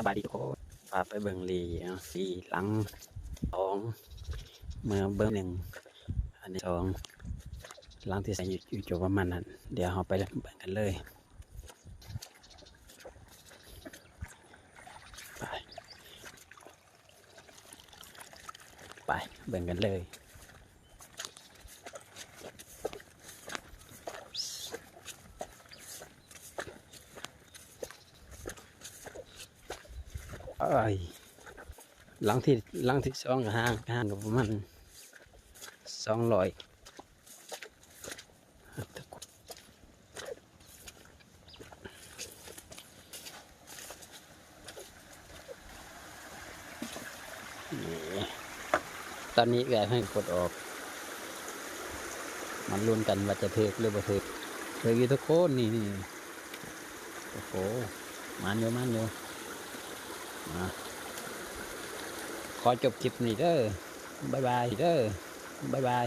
ສະບາຍດີທຸກຄົນ ພາໄປເບິ່ງລີເນາະ ລີຫຼັງສອງ ເມື່ອເບິ່ງໜຶ່ງ ອັນນີ້ສອງ ຫຼັງທີ່ສາມ ຢູ່ ຢູ່ຈຸປະມານນັ້ນ ດຽວເຮົາໄປເບິ່ງກັນເລີຍ ໄປ ໄປເບິ່ງກັນເລີຍ. ເອີຍ ຫຼັງທີ່ ຫຼັງທີ່ສອງກໍຫ່າງ ຫ່າງກັນປະມານສອງຮ້ອຍ ນີ້ ຕອນນີ້ເອື້ອຍເພິ່ນກົດອອກ ມາລຸ້ນກັນວ່າຈະຖືກຫຼືບໍ່ຖືກ ຖືກຢູ່ທຸກຄົນ ນີ້ ນີ້ ໂອ້ໂຫ ໝານຢູ່ ໝານຢູ່ ອ່າ ຂໍຈົບຄລິບນີ້ເດີ ບາຍບາຍເດີ ບາຍບາຍ.